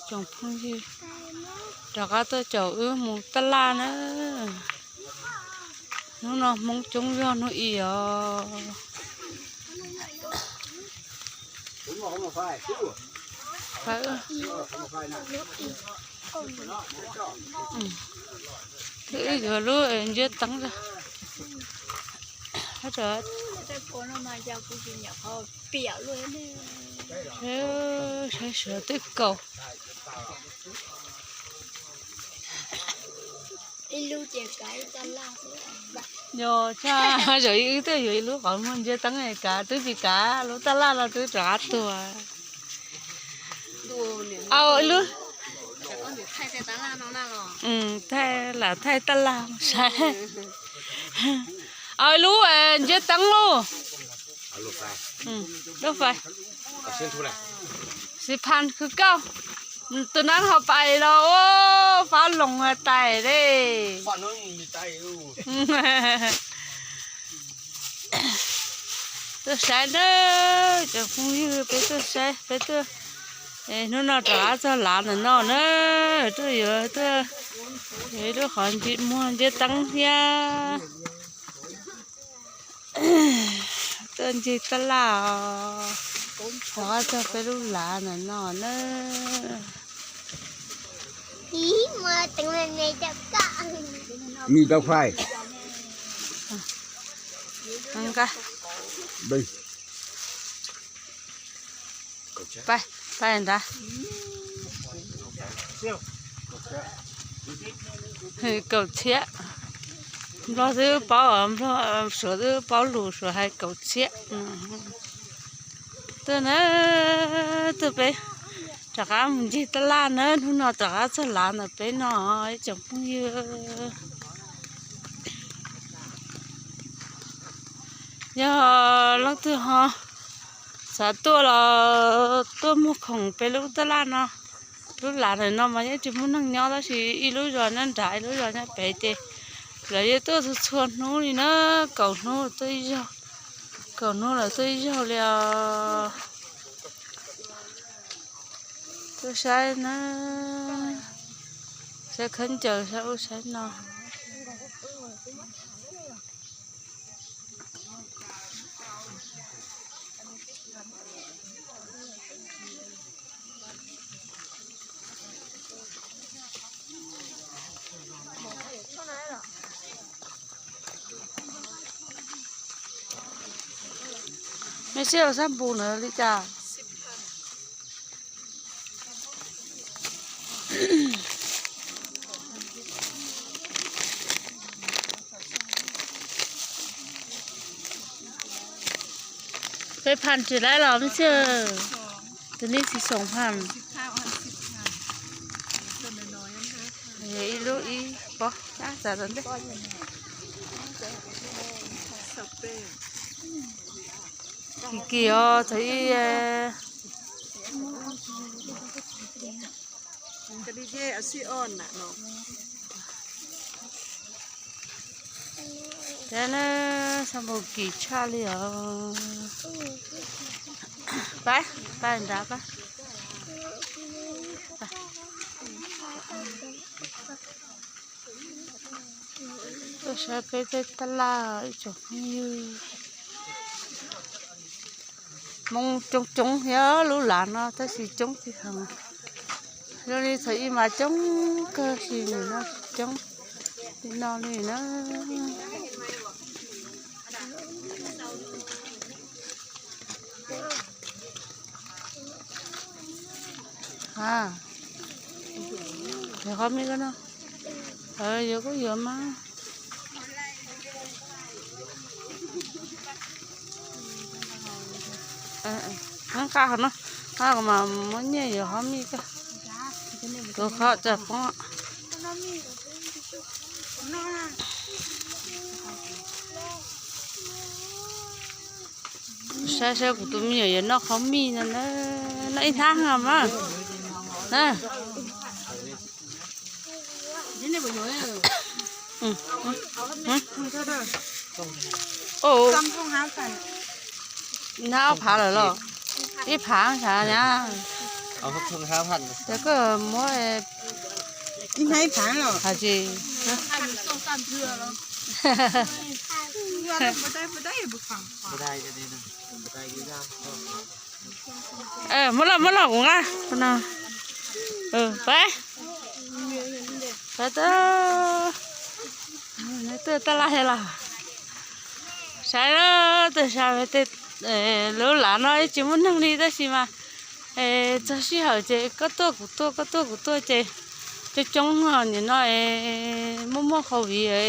ຈອງພຸ້ງທີ່ດອກອາໂຕເຈົ້າອື ໝູຕະຫຼານເອີ ນ້ອງໆ ມົງຈົງຢອນໂນອີອອ ໄປເອີ ອືມ ຄືອີກຢູ່ລູກເອີ ເຢັດຕັງ ເອີ ໃຊ້ເສືອຕຶກເກົ່າ. ຍອ ຊາ ເຈົ້າອີກເຕີ ຢູ່ອີກລູກ ຂໍມັນເຈັດຕັງໃຫ້ກາ ຕື້ປີກາ ລູກຕະຫຼາດລາວ ຕື້ຕະຫຼາດຕົວ ເອົາອີກລູກ ອືມ ໄທລາວ ໄທຕະຫຼາດ ໃຊ່ ເອົາອີກລູກ ເຈັດຕັງລູກ. ອືມ ລົດໄຟ ເອົາເສັ້ນທຸລະ ຊິພັນຄືເກົ່າ ໂຕນັ້ນເຮົາໄປແລ້ວ ໂອ້ ຟ້າຫຼົງມາໄຕເດ້ ຟ້າຫຼົງມີໄຕຢູ່ ໂຕໃສເດີ ຈະຄົງຢູ່ໄປໂຕໃສ ໄປໂຕ ເອີ ໂນ່ນເນາະ ຕາຈະຫຼານນະເນາະ ເດີ ໂຕຢູ່ ໂຕ ເອີ ໂຕຂອນຈິດມ່ວນເຈັດຕັງເທຍ. ເອີ້ນຈິຕະຫຼາ ແຕ່ວ່າຈະເປັນລູກຫຼານນະເນາະ ເນີ ອີ ມາຕັ້ງແຕ່ໃນຕະກະ ມີດອກໄຟ ມັນກະ ເບິ່ງ ໄປ ໄປອັນດາ ເຮີ ເກົາເຊຍ ບໍ່ຊື້ເປົາ ບໍ່ ສວນຊື້ເປົາຫຼູ ສວນໃຫ້ເກົາເຊຍ ອື ເຕີນະ ເຕີໄປ ຕະກາມັນຈິຕະຫຼານເນີ ໜູນອນຕະກາສະຫຼານເນີ ໄປໜ້ອຍ ຈຳພຸງເຢີ ຍາ ລອງຕື່ຮອ ສາຕົວລະ ຕົວໝົກຂອງໄປລູກຕະຫຼາດເນາະ ລູກຫຼານເນາະ ມາຍາມຈິມຸນນັ່ງຍອລະຊິ ອີລູກຢອນນັ້ນດາ ອີລູກຢອນນັ້ນໄປເຕ ລະເຍຕົວຊວນໜູນີ້ນະ ເກົາໜູຕົວຍອ ເກົາໜູລະຕົວຍອແລ້ວ ຕົວຊາຍນະ ຊາຍຄັນເຈີ ຊາຍອຸຊາຍນອ ແມ່ເຊວ ແຊມປູເນີລິຈາ ໄປພັນຈຸໄດ້ລະ ມັນຊື່ ໂຕນີ້ຊິສອງພັນ ເອີ ອີລູກອີ ບໍ່ ນະ ສາຕົນເດ ກີ່ກີ່ອໍ ເທາອີເອ ກະດິເຢອາຊີອອນນະເນາະ ແຕ່ນະ ສຳບູກີ່ຊາລີເອົາ ໄປ ໄປດາໄປ ໄປ. ໂຕຊາຍໄປແຕ່ຕະຫຼາດ ອີ່ຈົງຢູ່ ມົງຈົງໆ ເຮີ ລູກຫຼານເນາະ ແຕ່ຊິຈົງທີ່ຫາ ດຽວນີ້ເທາອີມາຈົງ ກະຊິນີ້ເນາະ ຈົງ ນອນນີ້ນະ. ອ່າ ດຽວເຂົາມີກັນເນາະ ເອີ ເອີ ເອີ ເອີ ເອີ ເອີ ນັ້ນກະເນາະ ເຮົາກະມາ ມື້ນີ້ເຮົາມີກະ ໂຕເຂົາຈະປ້ອງ ໃຊ່ໆ ກູຕູມີຢູ່ນອກເຂົາມີນັ້ນນະ ນະ ອີທາງງາມມາ ນະ ອືມ ອືມ ໂອ້ ນາເອົາຜ້າແລ້ວເນາະ ອີຜ້າສາຍາ เอาสักห้าพัน แล้วก็หมอ เอ่อ อีกห้าพันเหรอ 还是 บ่ໄດ້ ອັນນີ້ນະ ບໍ່ໄດ້ຢູ່ຍາມ ເອີ ມາລະ ມາລະ ກູງາ ເອີ ໄປ ໄປເຕີ ໃນເຕີຕະຫຼາດໃຫ້ລາວ ໃຊ່ເດີ ເຕີ ໃຊ່ເຕີ ເອີ ລູກຫຼານເນາະ ເອີ ຈິມມັນນັ່ງນີ້ ແຕ່ຊິມາ ເອີ ເຈົ້າຊິເຮົາເຈ ກໍຕົວະ ກໍຕົວະ ກໍຕົວະ ເຈ ຈະຈົ່ງເຮົານີ້ເນາະ ເອີ ມົວໆ ເຂົາຫວີ ເອີ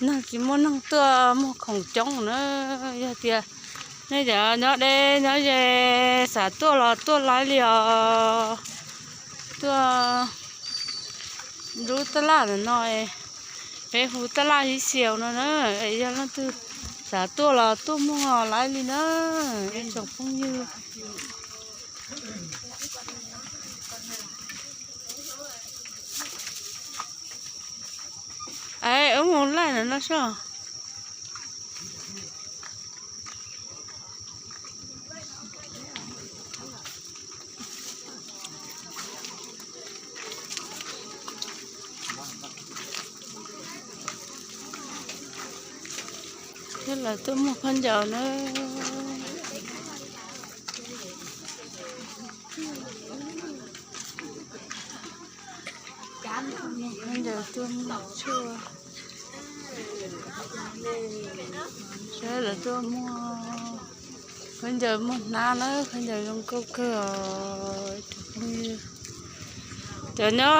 ນັ່ງກິນໝົດນັ່ງຕົວະໝົດຂອງຈົ່ງເນີ ຢ່າເຕຍ ໃນເດີເນາະເດ້ ເນາະເຢ ສາຕົວະລອ ຕົວະຫຼາຍຫຼຽວ ຕົວະ ດູຕະຫຼາດໜ້ອຍ ໄປຫູຕະຫຼາດທີ່ສຽວເນາະເນີ ເອີ ຢ່າລະຕື່ ສາຕົວະລອ ຕົວະໝົດຫຼາຍລີເນີ ເອີ ສອງຄົນຢູ່ Ai, ung un lai na na so. Thế là tôi mua con dầu nữa. Con dầu tôi mua chua. Sẽ là tôi mua. Con dầu mua ná nữa, con dầu dùng câu cơ. Chó nhó,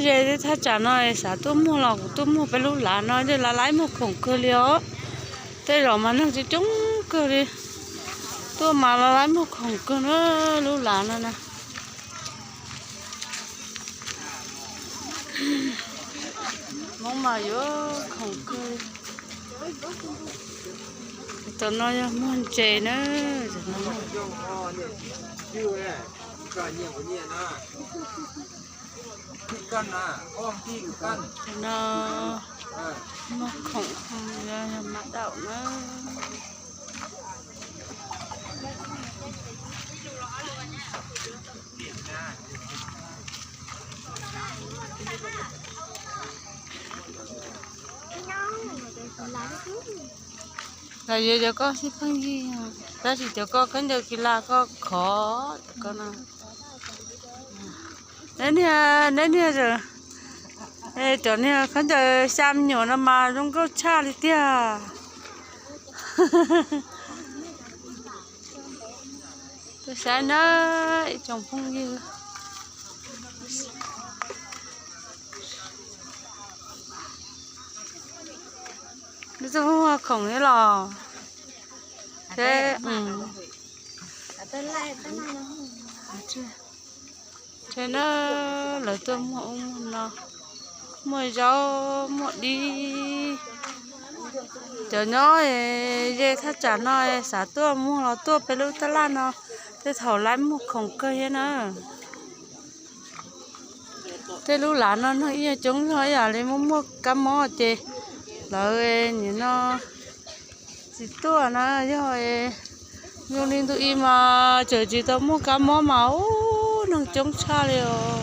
về đi thả trả nói, xã tôi mua lọc, tôi mua phải lũ lá nói, đi lá lái mua khổng cơ liо. Tê rồi mà nó chỉ trúng cơ đi. Tôi mà lá lái mua khổng cơ nữa, lũ lá nó nè. Mong mà vô khổng cơ. Tao nói cho muôn chê nữa, tao nói. Nó, nó khổng không ra mà đậu nữa. Là giờ, giờ con xin phân gì hả? Ta chỉ cho con, con giờ kỳ lạ con khó, con à. Nè nè, nè nè giờ. Ê, cho nè, con giờ sam nhổ nó mà rung gốc cha đi tia. Tôi sai nó, chồng phong như. Nó sẽ hoa khổng đấy lò. Thế, ừ. Thế nó, lỡ tôi mua ống mua nó. Mua rau, mua đi. Chó nhó, dê thắt chả nó, xả tua, mua lò tua, pê lũ tắt lát nó. Thế thảo lái mua khổng cơ thế nó. Thế lũ lá nó, nó ia chống nó ia lấy mua mua cá mó chê. Lỡ, ê, nhìn nó. Chỉ tua nó, do, ê. Dùng linh tụi y mà, chở chỉ tao mua cá mó mà, ô, nó chống xa liều.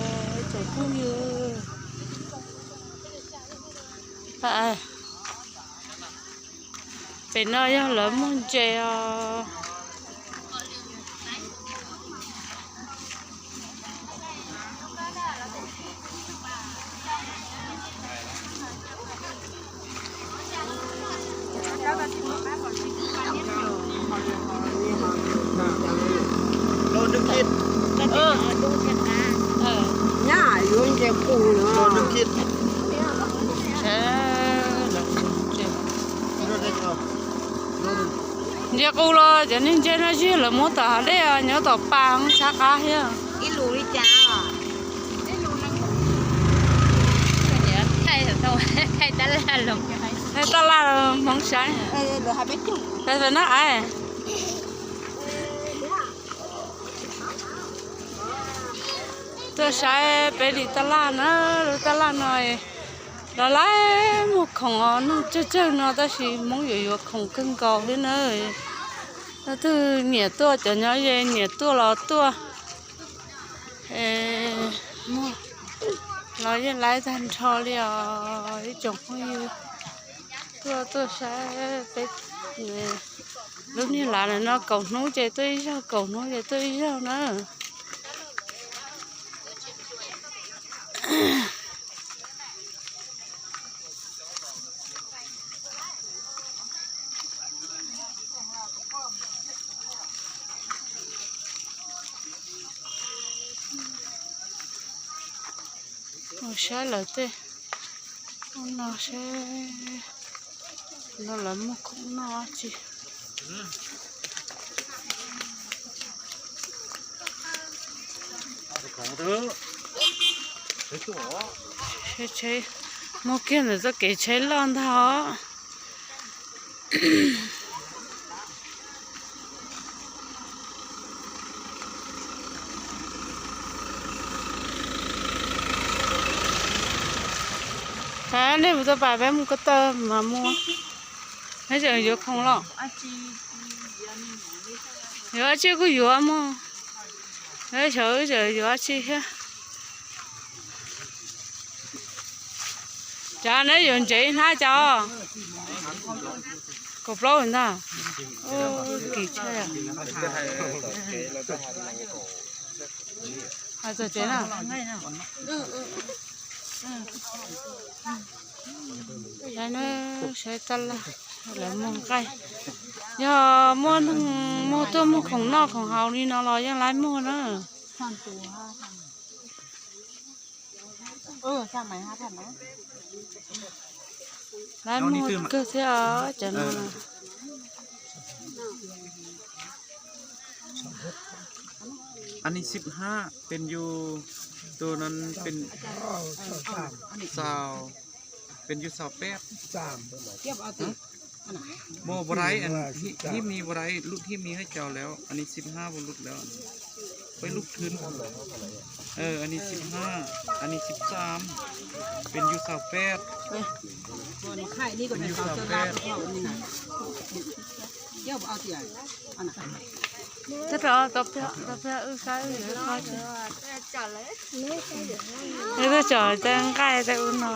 Chở cũng như. À, à. Pê no yog lawv muag ntse os. Lô nước thịt. Ơ. Nhá, yuan che pung nữa. Lô nước thịt. Ê, lô nước thịt. Nje ku lo, jan ni nje na ji lo mo ta de a, nyo to pang sa ka hia. Ilu ri cha. Thai to, thai ta la lo. Thai ta la lo, mong sai. Ê, lo ha be chung. Thai ta na ai. Tua sai pe li ta la na, ta la noi. Lawv laiv muag khoom os, noj cawv cawv no tab sis Hmoob yuav yuav khoom kawg nkaus thiab na. Leej twg nyiam tuaj cov nyob ze nyiam tuaj los tuaj. Yên lái than tho li ơi, chồng không yêu. Tua tua sai pet. Lúc này là nó cầu nú chạy tôi sao cầu nú chạy tôi sao nữa. Ôi, sai lắm tê. Ôi, nó sẽ, nó là một con nó chứ. Thế chứ hả? Thế chứ. Một kia nữa cho cái chế lon thôi. Hả, nên một tờ bài bé một cái tờ mà mua. Nói giờ vô không lo. Giờ chưa có vô mua. Nói giờ giờ vô chi ha. Chả nói giờ chế hả chả. Có pro hả? Ô, kỳ chơi à. Hai giờ chế nào? Cái nó sẽ tắt là, là mua cái. Giờ mua mua tôi mua khổng nọ khổng hào đi nó lo, ยัง lái mua nữa. ເອີ ສາມໃບຫ້າພັນນະ ຫຼາຍໝົດຄືເທື່ອຈະນະ. ອັນນີ້ສິບຫ້າ ເປັນຢູ່ ໂຕນັ້ນເປັນຊາວ ເປັນຢູ່ຊາວແປດ. ບໍ່ ບໍ່ໄດ້ ອັນຮີບນີ້ບໍ່ໄດ້ ຫຼຸດຮີບນີ້ໃຫ້ເຈົ້າແລ້ວ ອັນນີ້ສິບຫ້າບໍ່ຫຼຸດແລ້ວ ໄປຫຼຸດຄືນ. ເອີ ອັນນີ້ສິບຫ້າ ອັນນີ້ສິບສາມ ເປັນຢູ່ຊາວແປດ. ເປັນຢູ່ຊາວແປດ. ເຈົ້າເອົາເທົ່າ ເຈົ້າເອົາເທົ່າ ເອີ ໃຊ້ ເອີ ເອີ ເຈົ້າເຈົ້າແຕ່ງກາຍແຕ່ອຸ່ນເນາະ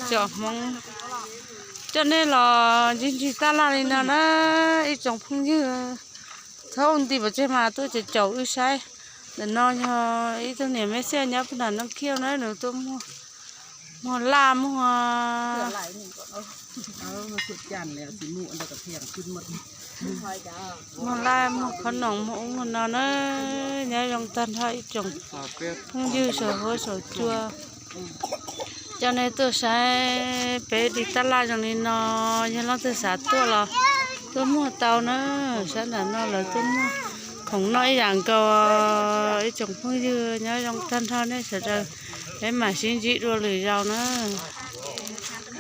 ເຈົ້າມອງ ເຈົ້າແນ່ລອ ຍິນດີຕ້ອນຮັບນີ້ນະ ອີ່ຈອງເພິ່ງຍື ເທົ່າອຸ່ນຕິບໍ່ເຈມາ ຕົວຈະເຈົ້າອືໄຊ ເດີນນອນ ອີ່ຕົວນີ້ແມ່ເສຍຍາປະດານນ້ຳຂຽວນະ ໜູຕົວໝໍ ໝໍລາໝໍ ເອົາມາສຸດຈັນແລ້ວ ຊິໝູອັນໃດກໍພຽງຂຶ້ນໝົດ. ມາລາຍ ມາຂະໜອງ ມາອຸງ ມານອນເອີຍ ຍາຍອງຕັນທາອີ່ຈົງ ເພິ່ງຍືໂສໂຫໂສຈົວ ເຈົ້າໃນຕົວໃສ ເປດີຕະຫຼາດຢ່າງນີ້ນອ ຍາລອງເຕີສາຕົວລອ ຕົວໝໍເຕົາເນີ ສານດານອລະຕົວໝໍ ຂອງນ້ອຍຢ່າງກໍ ອີ່ຈົງເພິ່ງຍື ຍາຍອງຕັນທາໃນສະເດີ ໃຫ້ມາຊິນຈິດວເລີຍເຈົ້າເນີ.